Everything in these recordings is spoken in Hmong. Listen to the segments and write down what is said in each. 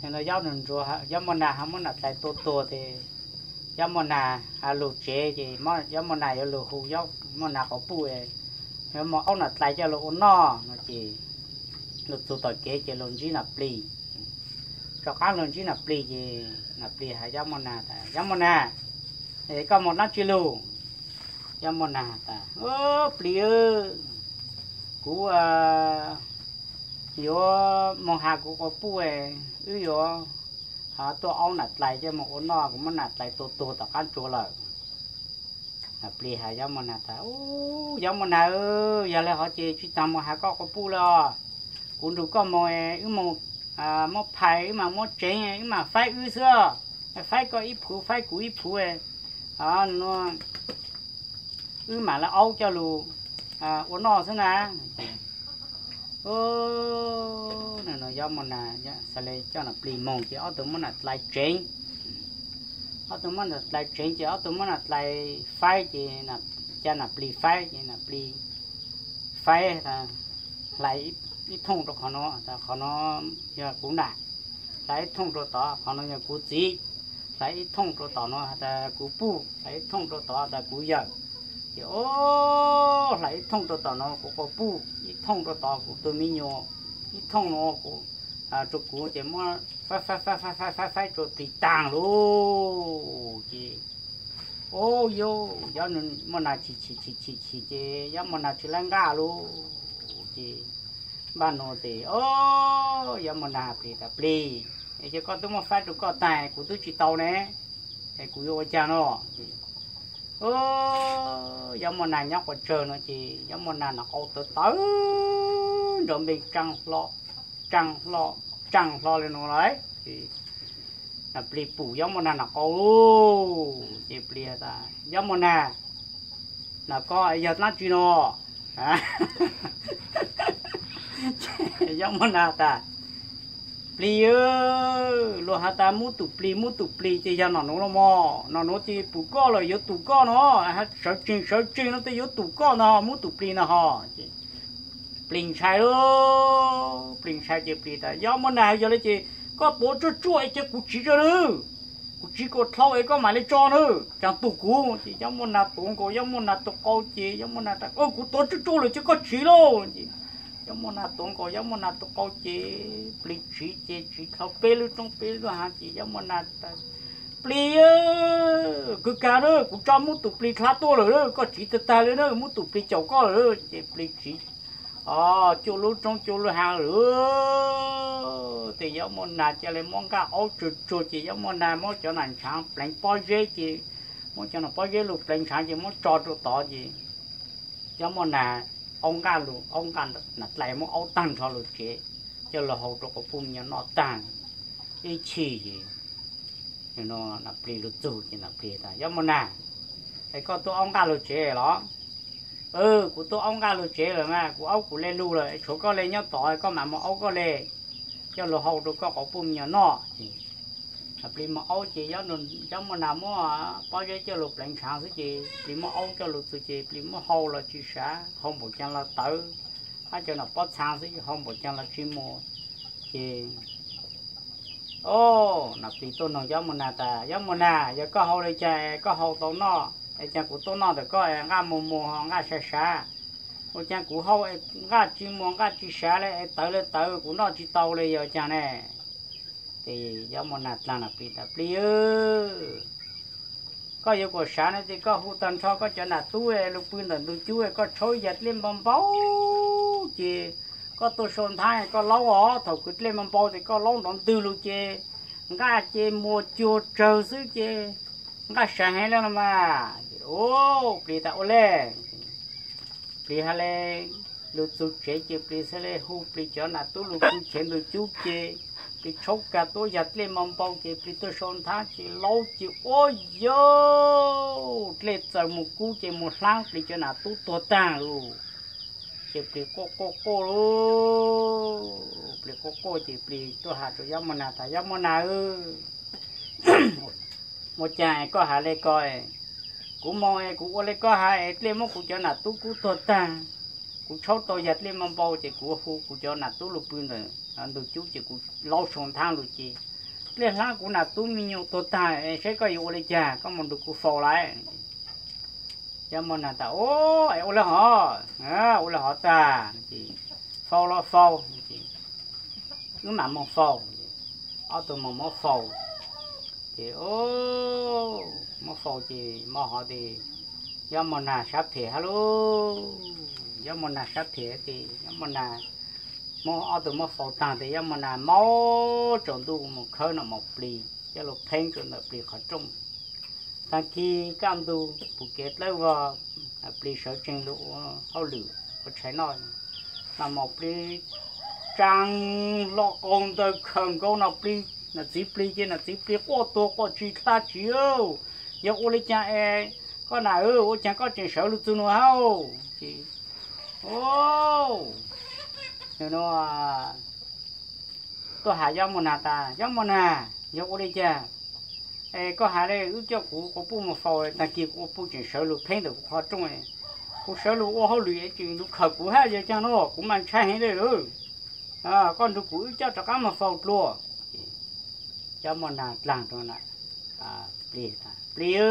Yog muaj nas ho muab nas tlais tua tuag ces yog muaj nas lug tsev ces yog muaj nas yuav lug hu yog muaj nas quas puj, yog muaj aub nas tlais coj lug ua noj no ces lug txug tom kev ces lug ntsib nas plig. Rov qaab lug ntsib nas plig ces nas plig has yog muaj nas tas, yog muaj nas, koj moog dlaab tsi lug? Yog muaj nas tas, plig, kuv yuav moog has kuv quas puj, wb yuav tuaj aub nas tlais coj moog ua noj, kuv muab nas tlais tua tuag tom qaab tsua lawm. Nas plig has yog muaj nas tas, yog muaj nas, yog le hov ces tsi taag moog has koj quas puj le os. Kuv nrug koj moog, wb moog muab phais, wb maam muab tseev, wb maam faib wb xwb, faib koj ib phuv faib kuv ib phuv, wb maam le aub coj lug ua noj xwb na. Yog muaj nas xaav le coj nas plig moog ces ob tug muab nas tlais tseev. Ob tug muab nas tlais tseev ces ob tug muab nas tlais faib ces ca nas plig faib ces nas plig faib, hlais ib thooj rua qhov nuav, qhov nuav yog kuv nam, hlais ib thooj rua tod, qhov nuav yog kuv txiv, hlais ib thooj rua tom nuav tas kuv puj, hlais ib thooj rua tod tas kuv yawm. Ces hlais ib thooj rua tom nuav kuv quas puj, ib thooj rua tod kuv tug me nyuam, ib thooj nuav rua kuv ces muab faib faib faib faib faib faib rua plig taag lug ces yog muaj nas chim chim chim chim chim ces yog muaj nas tsi laib nqaj lug ces npaj nuav ces yog muaj nas plig tas, plig, es ces koj twb muab faib rua koj taag kuv twb tsi tau ne, es kuv yuav ua caag no? Yog muaj nas nyob quas tsawg no ces yog muaj nas nov qau tawv tawv nrov npe tsaa hlo, tsaa hlo, tsaa hlo le nuav lawm. Nas plig pum yog muaj nas nov qau lug ces plig tas, yog muaj nas, nas koj yog dlaab tsi no? Yog muaj nas tas, plig, luag has tas mub tum plig mub tum plig ces yog nom nuav los mog, nom nuav ces pum koj lawm yuav tum koj no, sawv tsees sawv tsees no tej yuav tum koj no mub tum plig no ho. Plig ntshai lauj, plig ntshai ces plig tas, yog muaj nas yog le ces koj tuav tsuaj tsuaj es cia kuv tsiv tso nawb, kuv tsiv kom dlhau es koj maam le tso nawb, caag tug kuv. Ces yog muaj nas tuav nkaus yog muaj nas tus qau ces yog muaj nas tas, kuv tuav tsuaj tsuaj lawm ces koj tsiv lauj. Yog muaj nas tuav nkaus yog muaj nas tus qau ces plig tsiv ces tsiv dlhau peb lub roob peb lub haav ces yog muaj nas tas, plig, kws kag na, kuv tso mub tum plig dlha tuaj lawm na, koj tsiv tag tag le na, mub tum plig caum koj lawm. Ces plig tsiv cuaj lub roob cuaj lub haav lawm. Ces yog muaj nas ca le muab nqaj aub tsuag tsuag ces yog muaj nas muab cov nas ntshaav pleev pob zeb ces muab cov nas pob zeb lug pleev ntshaav ces muab tso rua tod ces yog muaj nas aub nqaj lug, aub nqaj nas dlais muab aub taag nrho lug tsev coj lug hau rua quas puj me nyuam noj taag ib chim ces nas plig lug txug ces nas plig tas, yog muaj nas, es koj tuaj aub nqaj lug tsev los? Kuv tuaj aub nqaj lug tsev lawm mas, kuv aub kuv le lug lawm, tshuav koj le nyob tod, koj maam muab aub koj le coj lug hau rua koj quas puj me nyuam noj. Plig muab aub ces yog muaj nas muab pob zeb coj lug pleev ntshaav xwb ces plig muab aub coj lug txug ces plig muab hau los tsi sav, hau npaum caag los tawv, hab cov nom pob txhaa xwb hau npaum caag los tsi mus. Ces o, nas plig tuaj noog yog muaj nas tas, yog muaj nas, yog koj hau le caag koj hau tau noj, es caag kuv tuaj noj ntawm koj nqaj muag muag nqaj sav sav, ua caag kuv hau nqaj tsi muag nqaj tsi sav le, tawv le tawv kuv noj tsi tau le yog caag ne? Ces yog muaj nas dlaag nas plig tas, plig, koj yuav kuas sav no ces koj hu taag nrho koj cov nam tub lug pw ntawm ntug cub, koj tshaub yag dlej npau npau ces koj tuaj sau nthaab koj laub os, thaum kws dlej npau npau ces koj laub nrov ntwg lug ces nqaj ces muag cuag tsawg xwb ces nqaj sav heev le no mas. Plig tas ua le. Plig has le lug txug tsev ces plig xaav le hu plig cov nam tub lug pw chev ntug cub ces plig tshaub kag tuab yag dlej npau npau ces plig tuaj sau nthaab ces laub ces ua yog dlej txaws mus kub ces mus hlaab plig cov nam tub tuag taag lug. Ces plig quaj quaj quaj lug, plig quaj quaj ces plig tuaj has rua yog muaj nas tas, yog muaj nas, ua caag koj has le ko, kuv moog kuv ua le koj has es dlej muab kuv cov nam tub kub tuag taag, kuv tshaub tau yag dlej npau npau ces kuv hu kuv cov nam tub lug pw ntawm ntug cub ces kuv laub sau nthab lug ces liaj hlab kuv nas tub me nyuam tuag tag, saib koj yuav ua li cas, koj mus nrug kuv faus lawm. Yob Muaj Nag tas, O, es ua li hov, ua li hov tag ces faus los faus, wb mam mus faus. Ob tug mus muab faus ces muab faus ces mo hov tes Yob Muaj Nag sab phem hab lauj. Yob Muaj Nag sab phem tes Yob Muaj Nag muab ob tug muab faus tag tes Yob Muaj Nag maub tsaus ntuj mus khawb Nom Maum Plis coj lug pheeb rua ntawm Plis qhov rooj. Tag kis kaj ntug pum kev dlawb vog, Plis sawv tsees lug ua hauj lwm ua tshais noj. Nom Maum Plis tsaa hlo qaug ntawv khaws nkaus Nom Plis, Nom Txiv Plis ces Nom Txiv Plis quaj tuag quaj tsi dlaab tsi, Yog ua li cas es koj nam, ua cas koj tseem sawv lug txug nuav hab? Ces tuaj has Yob Muaj Nag tas, Yob Muaj Nag, yog ua li cas es koj has le wb coj kuv quas puj mus faus, tag kis kuv quas puj tseem sawv lug pheeb ntawm kuv qhov rooj, kuv sawv lug ua hauj lwm es tseem lug khawm kuv hab, yog caag nuav kuv mas ntshai heev le lawm. Koj nrug kuv wb coj rov qaab mus faus dlua. Yob Muaj Nag dlaag rua Plis, Plis,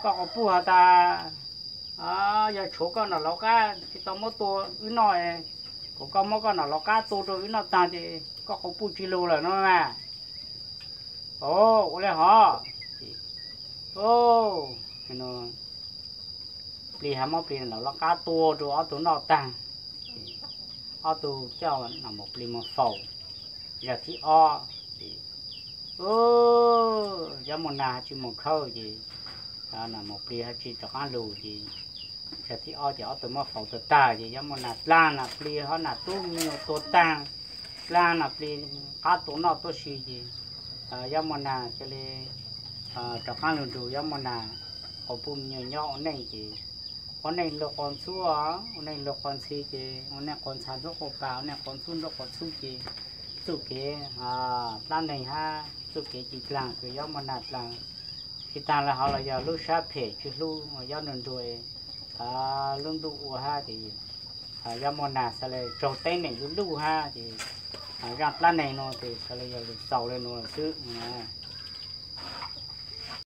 koj quas puj has tas yog tshuav koj Nom Lauv Qab tsi tau muab tua wb noj, kuas koj muab koj Nom Lauv Qab tua rua wb noj taag ces koj quas puj tsi lug lawm no mas. O, ua li hov. Plis has muab Plis Nom Lauv Qab tua rua ob tug noj taag, ob tug coj Nom Maum Plis mus faus. Zag thib ob ces Yob Muaj Nag tsi mus khawb ces Nom Maum Plis ho tsi rov qaab lug ces zag thib ob ces ob tug muab faus tag tag ces Yob Muaj Nag dlaag Nom Plis hab nam tub me nyuam tuag taag, dlaag Nom Plis qab tua noj tuab si ces Yob Muaj Nag ca le rov qaab lug nrug Yob Muaj Nag quas puj me nyuam nyob ua neej ces ua neej luag quas ntxhub, ua neej luag quas ntxhi ces ua neej quas ntxha ntxhub quas pas, ua neej quas ntxhub ntxhub quas ntxhub ces txuj kev dlaab neeg hab txuj kev ci dlaag kws Yob Muaj Nag dlaag tsi taag le hov los yog lub sab phem tsi hlub Yob Nruag Nruag, lub ntuj ua hab ces Yob Muaj Nag xaav le tsaug teeb meem luj luj hab ces zaaj dlaab neeg nuav ces xaav le yog lug xaus le nuav xwb na.